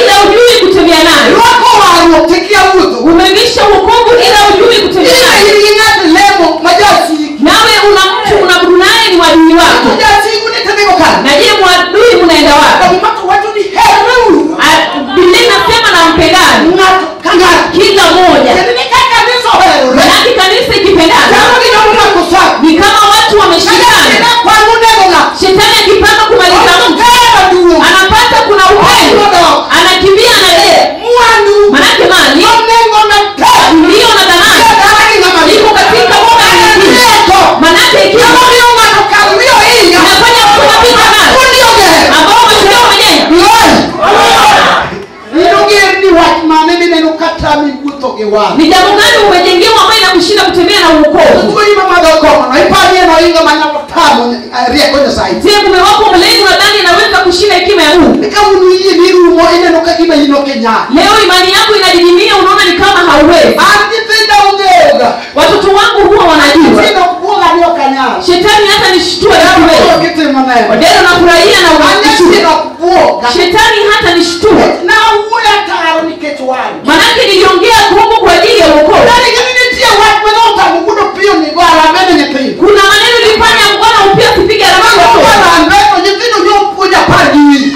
ila hujui kutembea nayo. Umevisha wokovu ila hujui kutembea nayo. Nawe una mtu unaabudu naye ni adui wako. Na je, mwadui unaenda wapi? Biblia inasema na mpendane kila mmoja. Maana kanisa ikipendana ni kama watu wameshikana. Shetani akipanga kumaliza mtu anapata kuna upendo, anakimbia analea. Maana mali ndio na dhamani iko katika boma ya Mungu. Maana ikiwa inafanya mtu anapita nayo ambao umechelewa umejenga. Ni jambo gani umejengewa ambayo inakushinda kutembea na wokovu? Je, mume wako mlevi unadhani anaweza kushinda hekima ya Mungu? Leo imani yako inadidimia, unaona ni kama hauwezi. Watoto wangu huwa wanajua. Shetani hata nishtua na Odero nafurahia na unanishtua. Shetani hata nishtua. Manake niliongea Mungu kwa ajili ya wokovu. Kuna maneno nilifanya Bwana upia kupiga harambee watoto.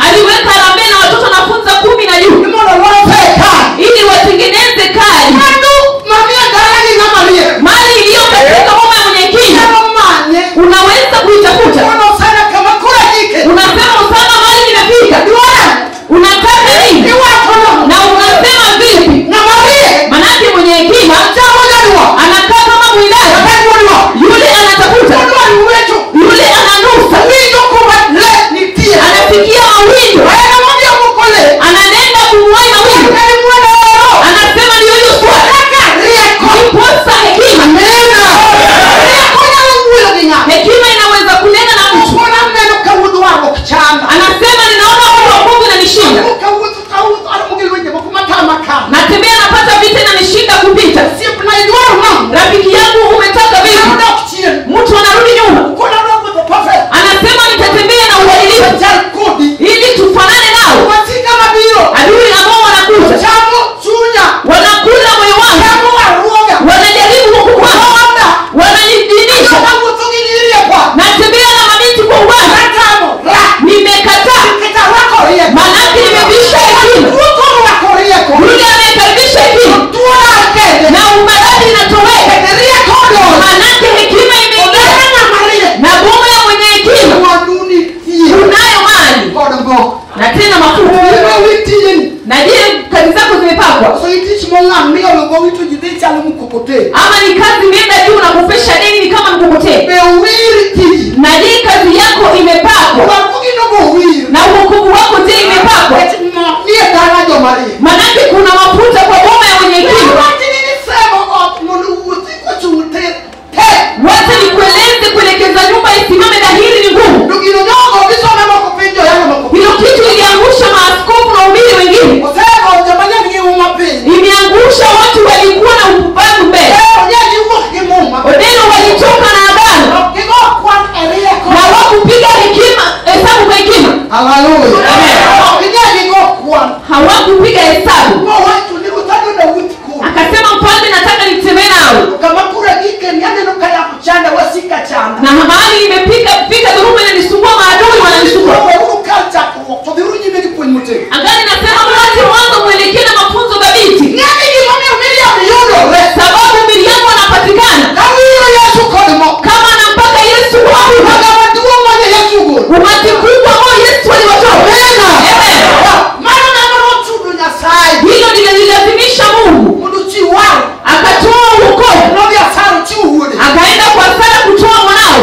Aliweka harambee na watoto nafunza 10 na juu ili watengeneze kadi. Mali iliyo katika boma ya mwenye hekima unaweza kuitafuta. Unasema usama mali nimefika. Unataka nini? Na unasema vipi? Manake mwenye hekima anakaa kama mwindaji. Yule anatafuta, yule ananusa, anafikia mawindo, ananenda kumwai mawindo, anasema ndio hiyo swali. Ndiposa hekima. Hekima inaweza kunena na mtu. Anasema ninaona watu wa Mungu inanishinda. Natembea napata vita inanishinda kupita. Rafiki yangu umetaka vipi? Mtu anarudi nyuma. Anasema nitatembea na uadilifu ili tufanane nao. Adui ambao wanakuja wanakula moyo wangu, wanajaribu huku kwangu, wananidinisha. Natembea na mabinti kwa uwazi. Nimekataa. Manake nimevisha hekima. Yule anayekaribisha hekima na umaradhi inatoweka. Manake hekima imeingia na boma ya mwenye hekima unayo mali na tena mafuta. Na je, kazi zako zimepakwa? Ama ni kazi imeenda juu na kupesha deni ni kama mkokoteni? Na je, kazi yako imepakwa? Na wokovu wako je imepakwa? Manake kuna mafuta kwa boma ya mwenye hekima. Wacha nikueleze, kuelekeza nyumba isimame dhahiri ni ngumu. Hilo kitu iliangusha maaskofu na wahubiri wengine. Imeangusha watu walikuwa na upumbavu mbele. Odero walitoka na agano na hawakupiga hekima hesabu kwa hekima. Hawakupiga hesabu. Akasema mfalme, nataka nitembee nawe. Na mahali nimepiga pika dhuruba inanisumbua, maadui wananisumbua. Angani nasema mwanzo mwanzo mwelekee na mafunzo dhabiti. Sababu Miriamu anapatikana kama anampaka Yesu kwa umati kubwa ambao Yesu aliwatoa. Hilo lililazimisha Mungu akatoa wokovu, akaenda kwa sala kutoa mwanao.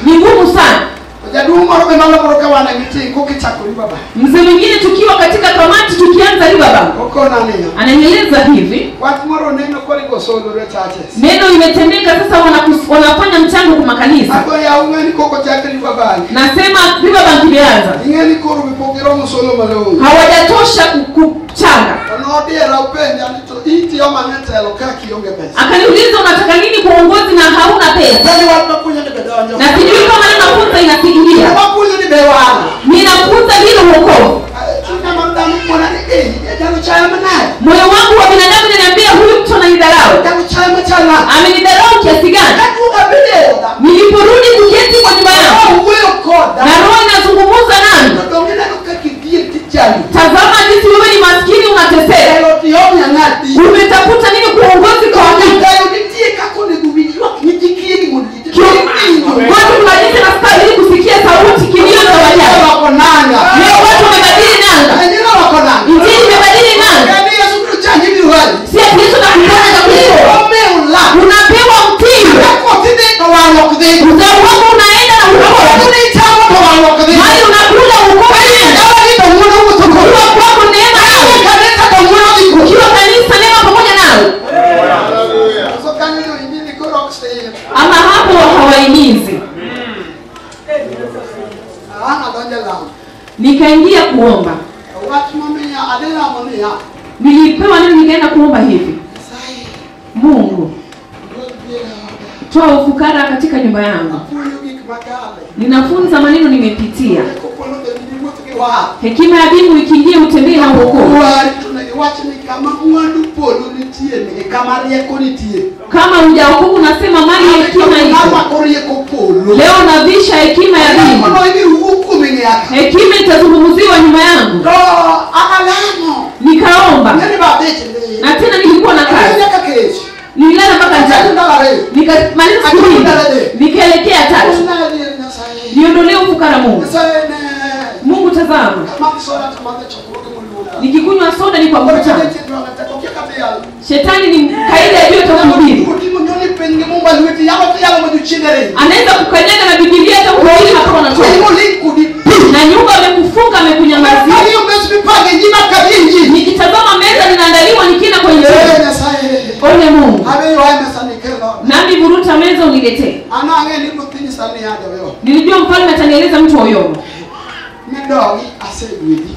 Ni ngumu sana. Mzee mwingine tukiwa katika kamati tukianza Riverbank, ananieleza hivi, neno imetendeka sasa, wanafanya mchango kwa makanisa. Nasema Riverbank imeanza, hawajatosha kuchanga. Akaniuliza unataka nini kwa uongozi na hauna pesa? Na sijui kama ninafunza inasikia. Ninafunza hilo wokovu. Moyo wangu wa binadamu unaniambia huyu mtu ananidharau. Amenidharau kiasi gani? Niliporudi kuketi kwa nyumba yangu, na roho inazungumza nami, tazama jinsi wewe ni maskini unateseka. Umetafuta nini kwa uongozi kwa wakati? Watu tunajisi na stahili kusikia sauti kilio za wajane. Leo watu wamebadili nanga. Injili imebadili nanga. Si ati Yesu anakufanya na kukuokoa. Unapewa mtindo. Uzao wako unaenda na uokoa. Mali unakula uokoa. Ukiwa kwako neema nawe. Ukiwa kanisa neema pamoja nawe. Ama hapo hawaimizi. Nikaingia kuomba. Nilipewa neno nikaenda kuomba hivi. Mungu, toa ufukara katika nyumba yangu. Ninafunza maneno nimepitia. Hekima ya mbingu ikiingia utembee na wokovu. Kama hujaokoka unasema mali hekima iko. Leo navisha hekima ya mbingu. Hekima itazungumziwa nyuma yangu. Nikaomba. Na tena nilikuwa na kazi. Nililala mpaka njaa. Nikamaliza siku mbili. Nikaelekea tatu. Niondolee ufukara Mungu. Mungu tazama. Nikikunywa soda ni kwa mkutano. Shetani ni kaida ya kuhubiri. Anaweza kukanyaga na Biblia hata kuhubiri hapa wanatoka. Na nyumba amekufunga amekunyamazia. Nikitazama meza ninaandaliwa nikienda kwenye. Ole Mungu. Nami vuruta meza uniletee. Nilijua mfalme atanieleza mtu wa Uyoma.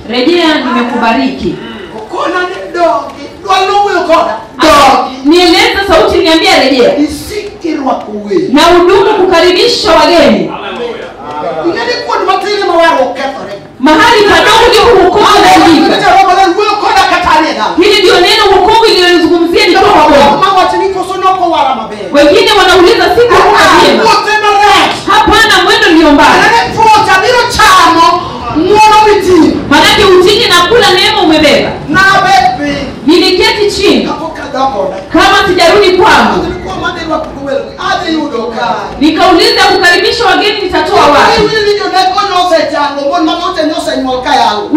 Rejea nimekubariki. Nieleza sauti niambia rejea. Na hudumu kukaribisha wageni. Mahali padogo ndio wokovu unaingia. Hili ndio neno wokovu iliyozungumzia ni kwa Bwana. Wengine wanauliza siku kuna vyema. Hapana, mwendo ndio mbaya. Manake utini na kula neema umebeba. Niliketi chini kama sijarudi kwangu. Nikauliza kukaribisha wageni nitatoa wapi?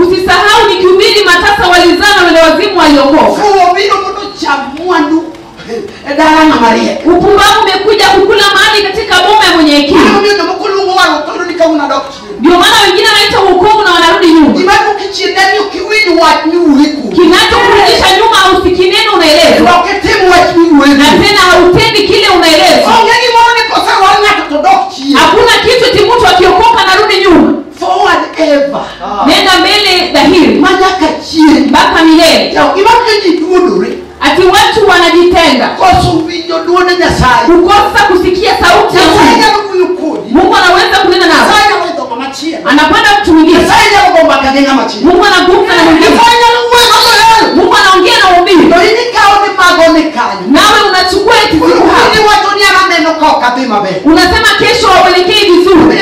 Usisahau nikihubiri matasa walizana wale wazimu waliokoka. Upumbavu umekuja kukula mali katika boma ya mwenye hekima. Ndio maana wengine wanaita wokovu na wanarudi nyuma. Kinachokurudisha nyuma hausikii neno unaelezwa. Na tena hautendi kile unaelezwa. Hakuna kitu eti mtu akiokoka anarudi nyuma. Forward ever. Nenda mbele dhahiri. Mpaka milele. Ati watu wanajitenga. Kukosa kusikia sauti ya Mungu. Mungu anaweza kunena nao. Anapanda mtu mwingine. Mungu anagumza na mwingine. Mungu anaongea na mhubiri. Nawe unachukua eti siku hapo. Unasema kesho hauelekei vizuri.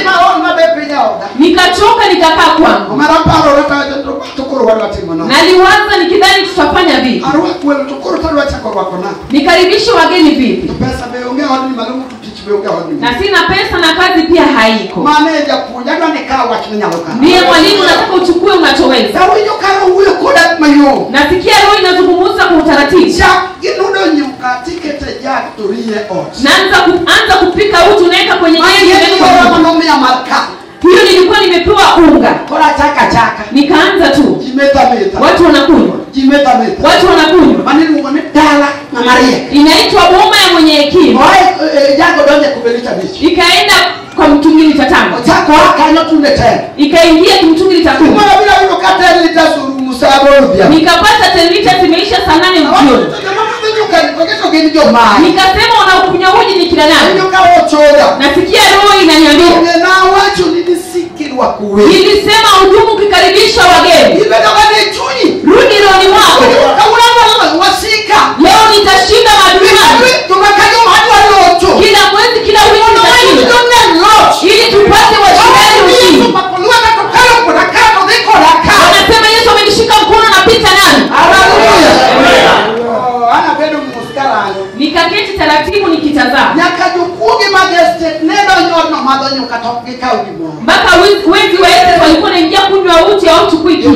Nikachoka nikakaa kwangu. Naliwaza nikidhani tutafanya vipi. Nikaribishe wageni vipi. Na sina pesa na kazi pia haiko. Ndiye mwalimu nataka uchukue unachoweza. Nasikia roho inazungumza kwa utaratibu. Naanza kupika uji unaweka kwenye nyingi. gunia mar kal. Hiyo nilikuwa nimepewa unga. Koro achaka achaka. Nikaanza tu. Ji metho ametha. Watu wanakunywa. Ji metho ametha. Watu wanakunywa. Mano iluongo ni dala ng'ama riek. Inaitwa boma ya mwenye hekima. Oa jago donje kubelita bich. Ikaenda kwa mtungi lita 5. Ochako oa kanyo tunde 10. Ikaingia kimtungi lita 10. Mara bila yudo ka 10 liters orumo sa aboro odhiambo. Nikapata 10 liters zimeisha saa 8 jioni. Nikasema wanaokunywa uji ni kina nani? Nasikia roho inaniambia. Nilisema hudumu ukikaribisha wageni. Rudi rohoni mwako. Leo nitashinda maadui wangu. Kila mwezi, kila wiki nitashinda. Ili tupate washindani ushindi. Wanasema Yesu amenishika mkono na pita nami. Nikaketi taratibu nikitazama. Mpaka wezi wa estate walikuwa wanaingia kunywa uji au chukui kitu.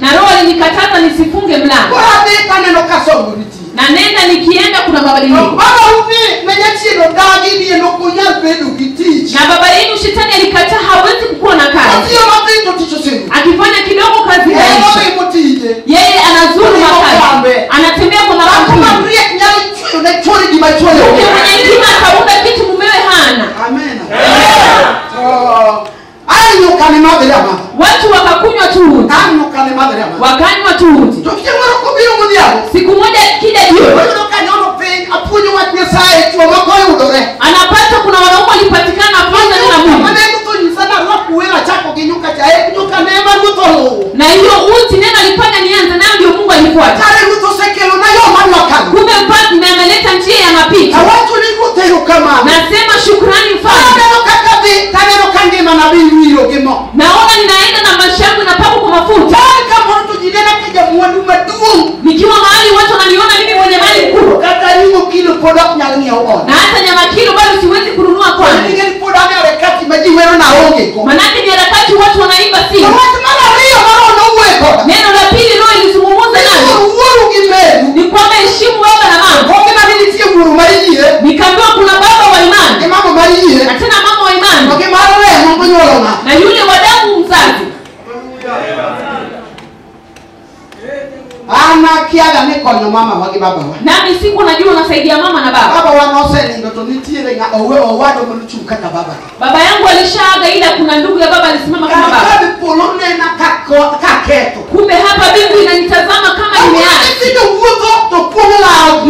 Na roho alinikataza nisifunge mlango. Na nenda nikienda kuna mabadiliko. Na baba yenu shetani alikataa hawezi kuwa na kazi. Akifanya kidogo kazi inaisha. Yeye anazuru makazi. Anatembea kwa makampuni. Mke mwenye hekima ataunda kitu mumewe hana. Amen. Watu wakakunywa tu uji. Wakanywa tu uji. Siku moja kija jioni. Anapata kuna wanaume walipatikana kwanza na Mungu. Na hiyo uji neno alifanya nianze nayo ndio Mungu alifuata. Kumbe mfalme ameleta njia ya mapito. Nasema shukrani mfalme. Naona ninaenda na maisha yangu na papo kwa mafuta. Nikiwa mahali watu wananiona mimi mwenye mali mkubwa. Na hata nyama kilo bado siwezi kununua kwangu. Manake ni harakati watu wanaimba simu. Neno la pili roho ilizungumza nami. Ni kwamba heshimu baba na mama. Nikaambiwa kuna baba wa imani. Na tena mama wa imani. Na yule wa damu mzazi. Nami siku najua nasaidia mama na baba. Baba yangu alishaaga ila kuna ndugu ya baba alisimama kama baba. Kumbe hapa mbingu inanitazama kama nimeacha.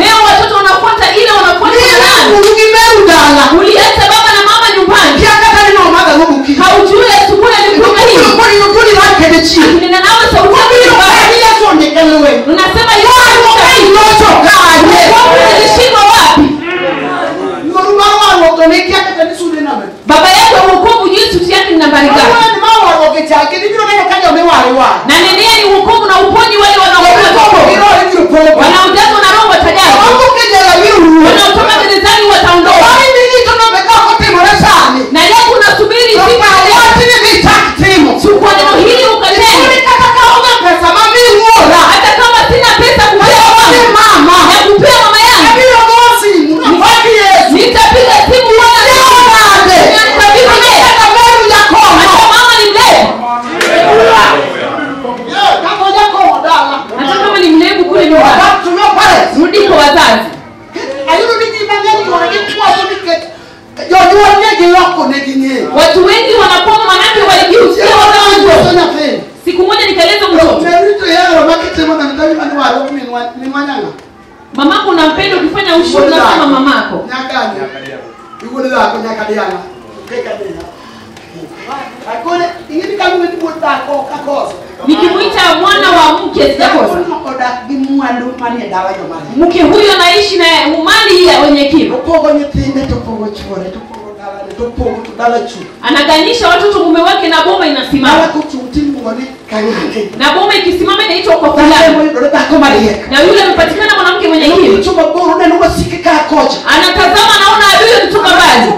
Leo watoto wanafuata ile wanafuata nani? Uliacha baba na mama nyumbani. Haujui asubuhi alikuwa hivi. Nina nawe sauti yako. Unasema Yesu alishindwa wapi? Baba yako wokovu Yesu yake ni nambari ngapi? Na nenea ni wokovu na uponyi wale wanaokuwa wanaojazwa na roho watajazwa. Wanaotoka gerezani wataondoka. Na leo unasubiri siku ya leo. Chukua neno hili ukatende. Hata kama sina pesa kupea mama, ya kupea mama yangu, nitapiga simu wala hata mama ni mlevu. Hata kama ni mlevu kule nyumbani. Rudi kwa wazazi. Watu wengi wanakuwa manake walijihusisha wanaojua. Siku moja nikaeleza mtoto. Mamako unampenda ukifanya ushuru kama mamako. Nikimuita mwana wa mke sijakosa. Mke huyo anaishi na mali ya wenye kima. Anaganisha watoto mume wake na boma inasimama. Na boma ikisimama inaitwa kwa fulani. Na yule amepatikana mwanamke mwenye hekima. Anatazama anaona adui anatoka mbali.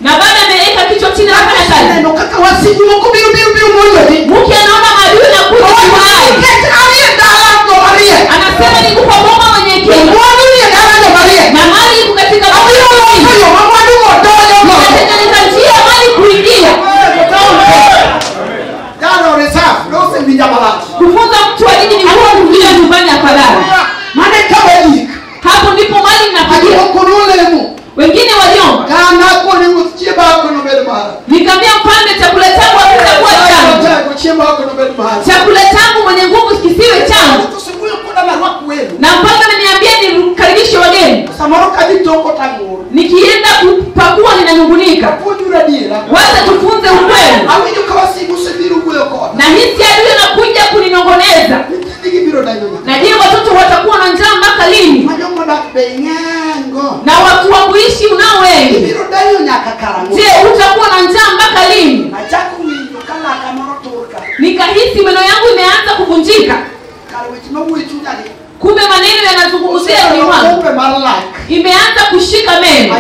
Na baada ameweka kichwa chini anafanya kazi. Mke anaona maadui na kuja hai. Anasema niko kwa boma mwenye hekima. Na mali iko katika boma. Nikamwambia mfalme, chakula changu hakitakuwa changu. Chakula changu mwenye nguvu kisiwe changu. Na mfalme ameniambia nikaribishe wageni. Nikienda kupakua ninanungunika. Wacha tufunze ukweli. Na hisi adui anakuja kuninongoneza. Na je, watoto watakuwa na njaa mpaka lini? Na watu wa kuishi unao wengi. Je, utakuwa na njaa mpaka lini? Nikahisi meno yangu imeanza kuvunjika. Kumbe maneno yanazungumzia roho wangu. Imeanza kushika meno.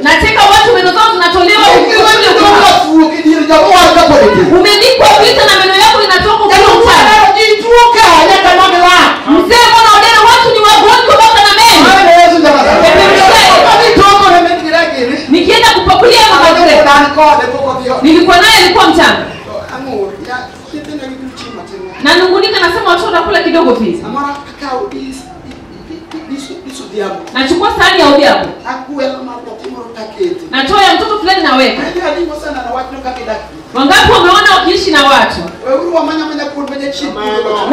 Nataka watu meno zao zinatolewa. Umenikwa vita na meno yako inatoka kwa. Mzee mbona odena watu ni wagonjwa mpaka na meno. Nikienda kupakulia mama mzee. Nilikuwa naye alikuwa mchanga. Na nungunika nasema watoto watakula kidogo pizza. Nachukua sahani ya odhiambo. Natoa ya mtoto fulani naweka. Wangapi wameona wakiishi na watu?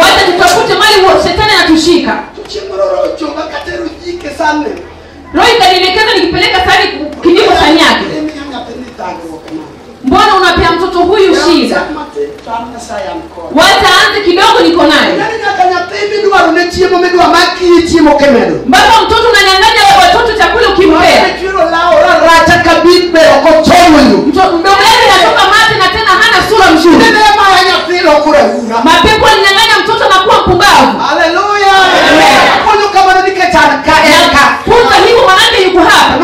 Wacha tutafute mali wa shetani anatushika. Roho ikanielekeza nikipeleka sahani kijiko sahani yake. Mbona unapea mtoto huyu shida? Wacha aanze kidogo niko naye. Mpaka mtoto unanyang'anya watoto chakula ukimpea. Mdomo yake anatoka mate na tena hana sura nzuri. Mapepo alinyang'anya mtoto na kuwa mpumbavu. Haleluya. Funza hivyo manake yuko hapa.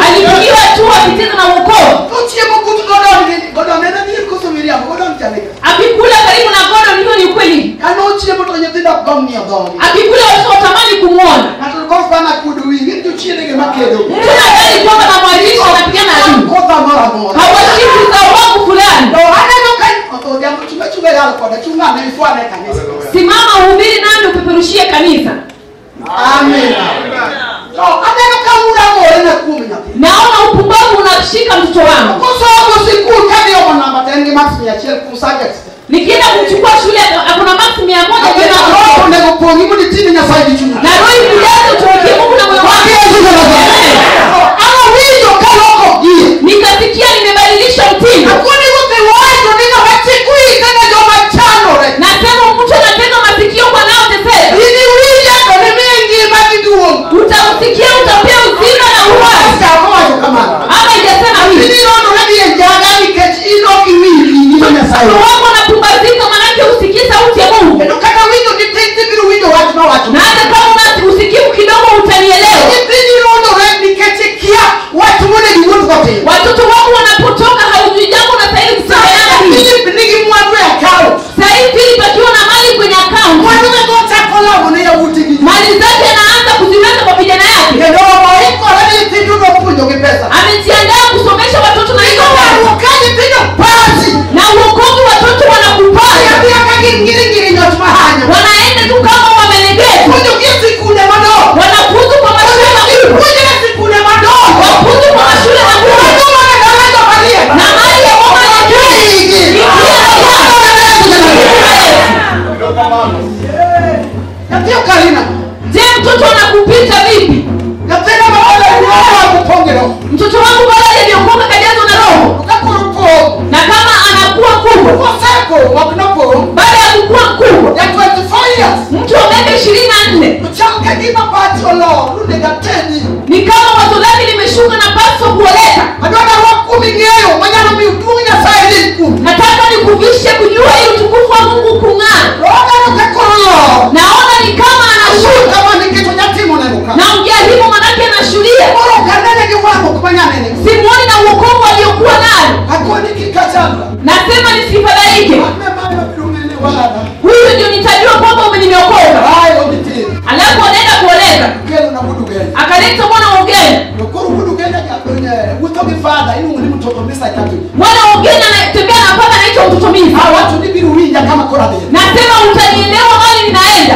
Alipigiwa hatua akicheza na wokovu. Akikula karibu na Gordon, hiyo ni ukweli. Akikula watu watamani kumuona. Tunadhani kwamba namwalisha anapigana adui. Hawashiki uzao wangu fulani. Simama uhubiri nami upeperushie kanisa. Amen. Naona upumbavu unashika mtoto wangu. Nikienda kumchukua shule akuna marks 100. Na roho ikujaze utumikie Mungu na moyo wako. Nikasikia nimebadilisha mtindo. Nasema mtu anatega masikio kwa nao teseka. Utausikia utapea uzima na uhai. Ama ijasema hivi. Mtoto wako anapumbazika manake usikie sauti ya Mungu. Na hata kama usikivu kidogo utanielewa. Watoto wako wanapotoka haujui jambo unastahili kusameheana hivi. Sasa hivi Philip akiwa na mali kwenye account. Mali zake anaanza kuziweka kwa vijana yake. Amejiandaa kusomesha watoto na hizo pesa. Na uokovu watoto wanakupata. Wanaenda tu kama wamelegezwa. Wanafuzu kwa mashule makubwa. Wafuzu kwa mashule makubwa. Na mali ya mama ya juu. Je, mtoto anakupita vipi? Mtoto wangu bado hajaokoka kajazwa na roho. Na kama anakuwa kubwa, baada ya kukua mkubwa, mtu wa miaka 24, ni kama wazo lake limeshuka na paswa kuoleka. Nataka nikuvishe kujua hii utukufu wa Mungu kung'aa. Naona ni kama anashuka. Naongea hivyo manake anashuhudia. Simuoni na wokovu aliyokuwa nayo. Nasema nisifadhaike. Huyu ndio nitajua kwamba nimeokoka. Alafu anaenda kuoleka. Akaleta mwana wa ugeni. Mwana wa ugeni anatembea na paka anaitwa mtoto mimi. Nasema utanielewa mali ninaenda.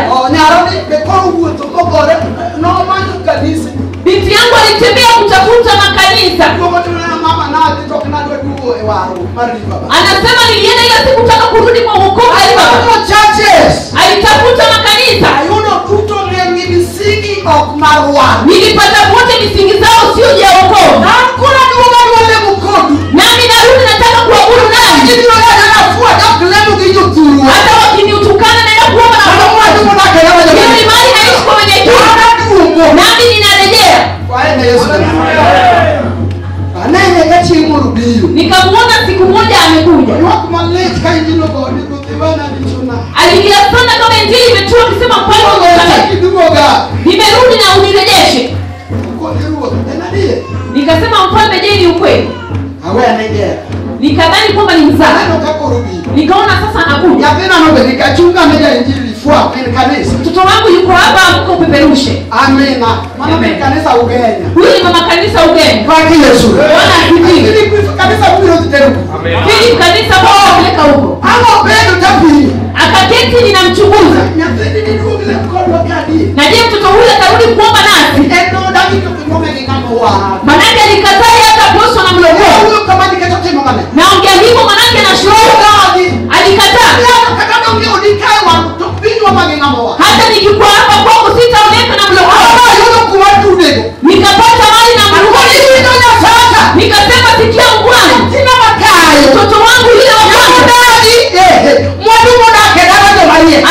Anasema nilienda ila sikutaka kurudi kwa wokovu. Alitafuta makanisa. Nilipata wote misingi zao sio ya wokovu. Nami narudi nataka kuabudu nani. Hata wakiniutukana naenda kuomba na hiyo imani naishi kwa wenye hekima. Nami ninarejea. Nikamuona siku moja amekuja. Alilia sana kama injili imetua akisema mfalme unisamehe. Nimerudi na unirejeshe. Nikasema mfalme, je, ni ukweli? Nikadhani kwamba ni mzaha. Nikaona sasa anakuja. Mtoto wangu yuko hapa, amka upeperushe. Amina. Mama kanisa Ugenya. Huyu ni mama kanisa Ugenya. Kwa Yesu. Bwana asifiwe. Kanisa huyo tena. Hili kanisa bwana peleka huko. Hapo bado tapi. Akaketi ninamchunguza. Na je, mtoto huyu atarudi kuomba nasi? Manake alikataa hata kuoswa na mlogo. Naongea hivyo manake na shuhuda. Alikataa. Hata nikikuwa hapa kwangu sitaoneka na mlogo. Nikapata mali na mlogo. Nikasema sikia Bwana. Mtoto wangu yule wa kwanza.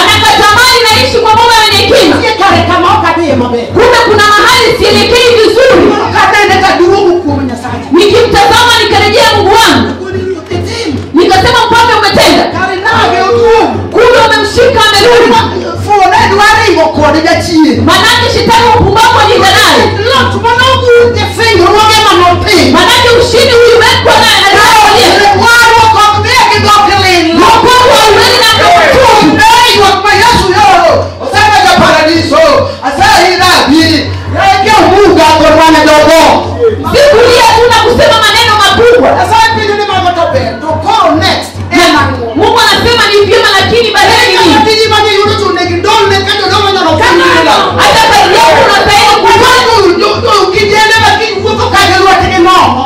Anakatamani naishi kwa baba mwenye hekima. Kumbe kuna mahali sielekei vizuri. Nikimtazama nikarejea Mungu wangu. Nikasema mfalme umetenda. Kumbe umemshika amerudi. Manake shetani upumbavu alienda naye. Manake ushindi uliwekwa na aliye. Wokovu hauendi na mtukufu. Sikulia tu na kusema maneno makubwa. Mungu anasema ni vyema, lakini baadaye ni nini? Hata kazi yako unastahili kufanya.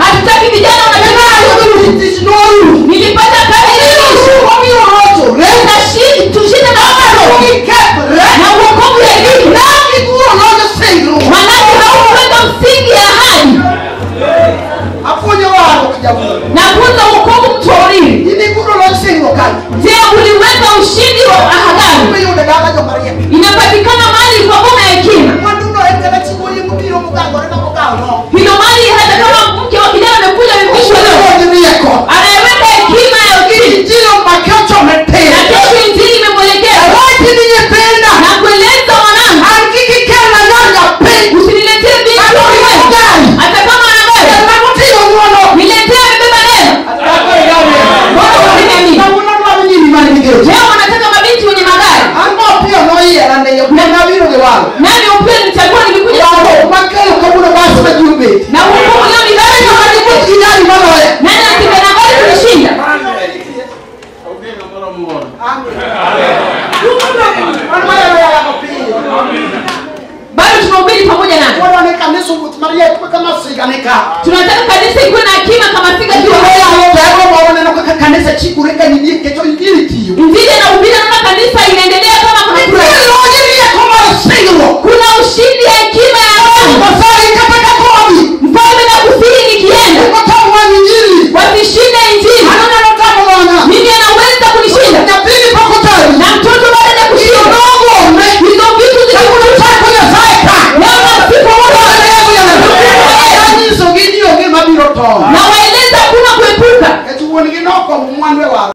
Hatutaki vijana wanasema nilipata kazi tushinde na na wokovu ya dini. Manake haukuweka msingi ya ahadi. Na kuanza wokovu mtu wa ulimi. Je, uliweka ushindi wa ahadi? Inapatikana mali kwa boma ya hekima. Hilo mali hata kama mke wa kijana amekuja amevishwa leo. Anaiweka hekima ya ushindi. Na kesho injili imemwelekea. Na kueleza mwanangu, usiniletee binti wa ulimwengu. Hata kama ana gari, niletee amebeba neno. Bwana usiniamini. Leo wanataka mabinti wenye magari. Nani upendo nichagua nilikuja na hukumu leo ni gari. Nani anatembea na gari kunishinda? Bado tunahubiri pamoja naye. Tunataka kanisa ikuwe na hekima kama siga kiwa. Injili inahubiri